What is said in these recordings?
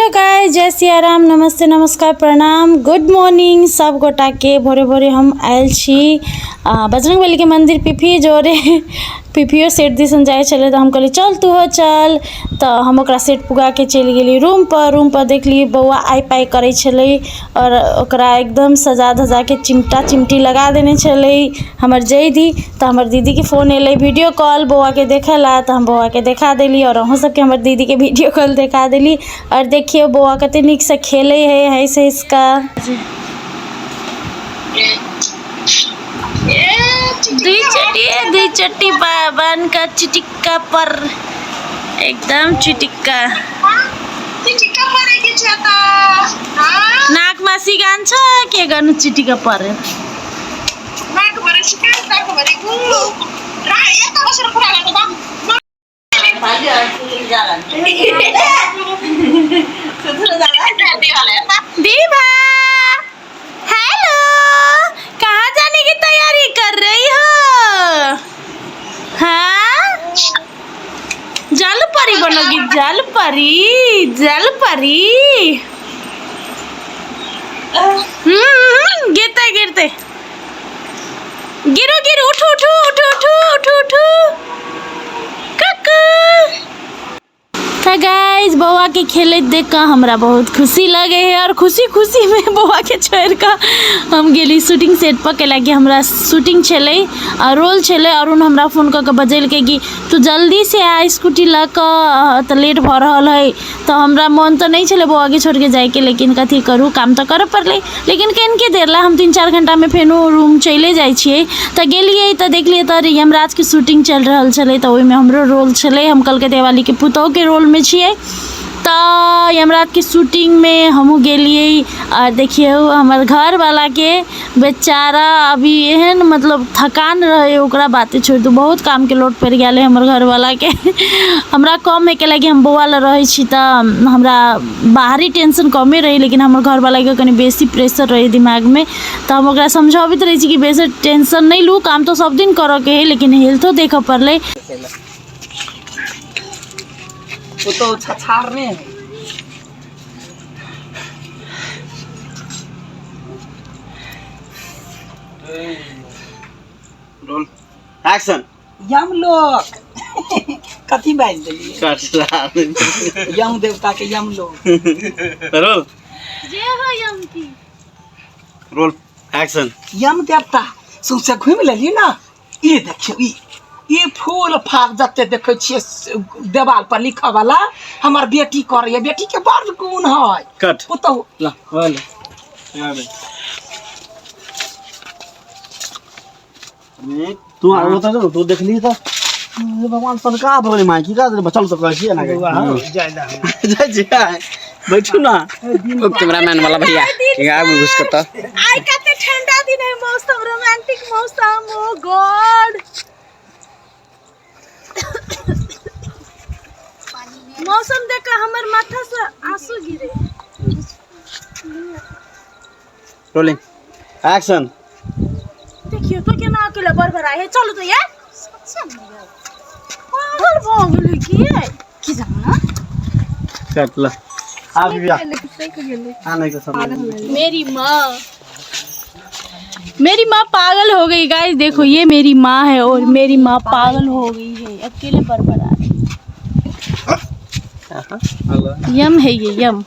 Hello guys, जय सियाराम, नमस्ते, नमस्कार, प्रणाम, गुड मॉर्निंग सब गोटा के। भोरे भोरे हम आयल छी बजरंगबली के मंदिर पीपी जोरे। पीपीओ सेट दिसन जाइ छलै तऽ हम कहलियै चल तूहो चल। तऽ हम ओकरा सेट पुगा के चलि गेली रूम पर। रूम पर देखली बौआ आइ पाइ करै छलै और ओकरा एकदम सजा धजा के चिमटा चिमटी लगा देने छलै हमर जैधी। तऽ हमर दीदीके फोन एलै वीडियो कॉल बौआके देखै ला, तऽ हम बौआके देखा देली और अहूँ सबके हमर दीदीके वीडियो कॉल देखा देली। और देखियौ बौआ कते नीकसँ खेलै है हँसि हँसि कऽ। दुई चट्टी बन का चिटिक्का पर एकदम चिटिक्का। नाकमा सिगान छ के गर्नु चिटिक्का पऱ्यो। दीभा हेलो, कहाँ जाने की तैयारी कर रही हो? हाँ, जल परी बनोगी, जल परी, जल परी। गिरते गिरते गिरो गिरो, उठो उठो उठो उठो उठो उठो कक्कू। तऽ गाइस बौआ के खेलैत देख कऽ हमरा बहुत खुशी लगे है और खुशी खुशी में बौआ के छोड़ि कऽ हम गेली शूटिंग सेट पर, कैला कि हमरा शूटिंग छलै आ रोल छलै। अरुण हमरा फोन कऽ कऽ बजेलकै कि तू जल्दी से आ स्कूटी लऽ कऽ, तऽ लेट भऽ रहल है। तऽ हमरा मोन तऽ नहि छलै बौआके छोड़िके जाइके, लेकिन कथी करू, काम तऽ करऽ पड़लै। लेकिन कनिके देर लए, हम 3-4 घण्टामे फेनो रूम चलिए जाइ छियै। तऽ गेलियै तऽ देखलियै तऽ यमराजके शूटिंग चलि रहल छलै, तऽ ओहिमे हमरो रोल छलै। हम कलकतियावालीके पुतोहुके रोलमे छियै। तऽ यमराजके शूटिंगमे हमहूँ गेलियै। आओर देखियौ हमर घरवलाके बेचारा अभी एहन मतलब थकान रहै ओकरा, बाते छोड़ि दू, बहुत कामके लोड पड़ि गेल हइ हमर घरवलाके। हमरा कम हइ, कैलाकि हम बौआ लग रहै छी तऽ हमरा बाहरी टेंशन कमे रहै, लेकिन हमर घरवलाके कनि बेसी प्रेशर रहै दिमागमे। तऽ हम ओकरा समझाबैत रहै छी कि बेसी टेंशन नहि लू, काम तऽ सब दिन करऽके हइ, लेकिन हेल्थो देखऽ पड़लै। पुतहु छछारने है। Roll action. यमलोक कथी बाजि देलियै? यम देवता के यमलोक। रोल जे हो यम की। Roll action. यम देवता सौंसे घुमि लेलियै ने। ई देखियौ, ई ई फूल फाल जते देखै छियै देवाल पर लिखऽ वाला हमर बेटी करैया। बेटी के बड़ गुण है। कट। पुतहु ला बोल तू आरो तो तू देखली तऽ हे भगवान सनका भऽ गेलै माय की काज चल तऽ कहै छियै एना के जाइ छियै बैठू ना। ओ कैमरामैन वाला भैया आगू घुस के तऽ आइ कते ठंडा दिन है, मौसम रोमांटिक मौसम। ओ गॉड, मौसम देख के हमर माथा से आंसू गिरे। Rolling action. देखियो तो केना अकेला बड़बड़ाय है। चलू तो यार, पागल भऽ गेलै की? की जाना कट ला आ बिया आ नहीं के सब। मेरी माँ, मेरी माँ पागल हो गई। गाइस देखो, ये मेरी माँ है और मेरी माँ पागल हो गई है, अकेले बड़बड़ा रही। यम है ये यम।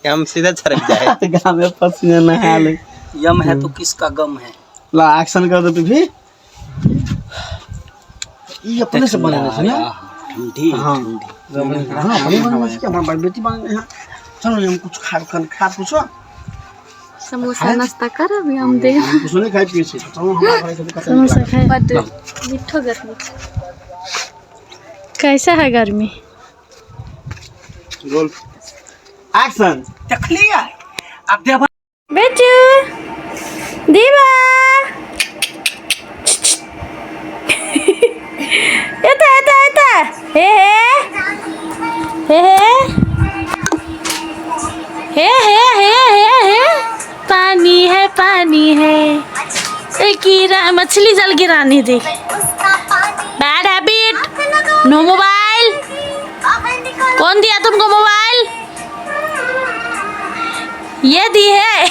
हम सीधा छरक जाए। गाँव में पसीना नहा ले। यम है तो किसका गम है? ला एक्शन कर दे भी। ई अपने से बनेने छै ने? ठंडी। हाँ हाँ, अपने बनेने छै कि हमर बेटी बनेने है। चलो हम कुछ खा खा कुछो समोसा नाश्ता कर अभी हम दे। हम कुछो नहीं खाइ पियै छी। चलो हमरा घरे से कते समोसा खाए। बड मिठो गर्मी छै। कैसा है गर्मी? Roll action. देखलियै आब देवा बेटू दीवा यता यता यता, हे हे हे हे हे हे हे हे, पानी है पानी है। ए कीड़ा मछली जल गिरानी देख। बैड हैबिट, नो मोबाइल। कौन दिया तुमको मोबाइल? ये दी है।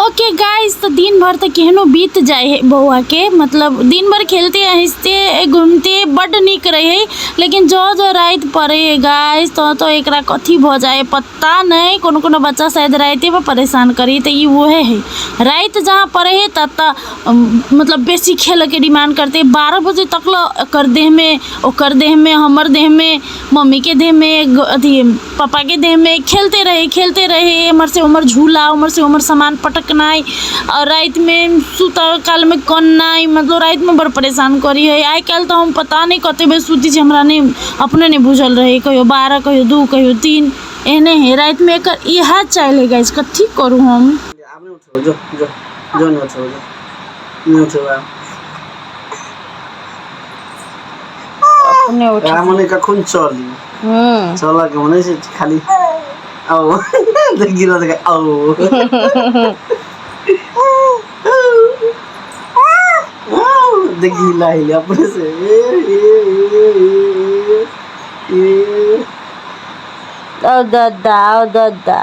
ओके गाइस, तो दिन भर तो केहनो बीत जाए है बौआ के, मतलब दिन भर खेलते हंसते घूमते बड निक रहे, लेकिन जो जो रात पड़े है गाइस तो एकरा कथी भ जाए पता नहीं। कोनो कोनो बच्चा शायद राते में परेशान करी, तो ई वहे है रात जहाँ पड़े है तब तो मतलब बेसी खेल के डिमांड करते। 12 बजे तक ल ओकर देह में, ओकर देह में, हमर देह में, मम्मी के देह में, अथी पापा के देह में खेलते रहे खेलते रहे, एम्हर से उम्हर झूला, उम्हर से उम्हर सामान पटकनाइ, और रात में सुतल काल में कन्नाइ, मतलब रात में बड़ परेशान करी है। आइ काल्हि तो हम पता नहीं कते बेर सुती छी, हमरा नहीं अपने नहीं बुझल रहे, कहियो 12 कहियो 2 कहियो 3 एहने है रात में। एकर इएह चालि है गाइस, कथी करू हम। जो जो जो नहीं उठो, जो नहीं उठो आब। अपने उठ मने कखन चली चल के मने से खाली आओ देख गिरा देख आओ देख हिला हिला अपने से ए ए ए ए ए ओ दादा ओ दादा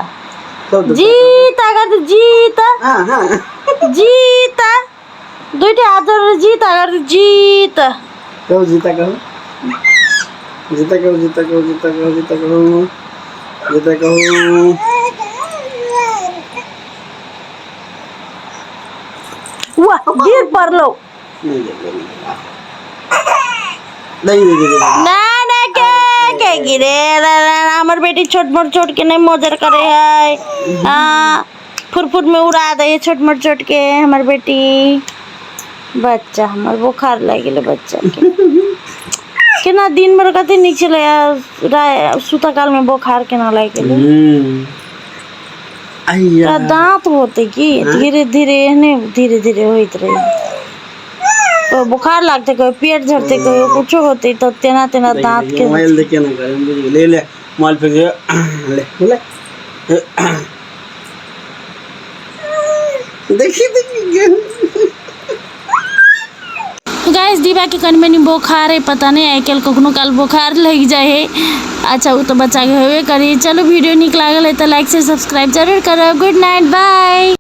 सब जीता कर जीता हां हां जीता दुईटा हाथ जोडेर जीता कर जीता। कहो जीता, कहो जीता, कहो जीता, कहो जीता, कहो जीता, कहो जीता, कहो। वाह गिर पड़लो। नहीं नहीं नहीं नहीं ना ना के के गिरे हमर बेटी छोट मोट छोट के नहीं मजर करे है, हाँ फुर फुर में उड़ा दे है छोट मोट छोट के हमर बेटी। बच्चा हमर बुखार लागि गेलै बच्चा के, केना दिन भर कते नीक छलै, सुता काल में बुखार केना लागि गेलै। आइया दांत होते की धीरे धीरे एहने धीरे धीरे होइत रहे, कोई बुखार लागते, कोई पेट झड़ते, कोई कुछो होते, तो तेना तेना दांत के मोबाइल देखे ना करे बुझ ले ले मोबाइल फेंक दे ले ले देखी देखी गाइस दीवा के कनी मनी बोखार है, पता नहीं आइ काल्हि कखनो काल बोखार लग जाए है। अच्छा वो तो बच्चा के होबे करी। चलो वीडियो निक लागल है तो लाइक से सब्सक्राइब जरूर करब। Good night, bye.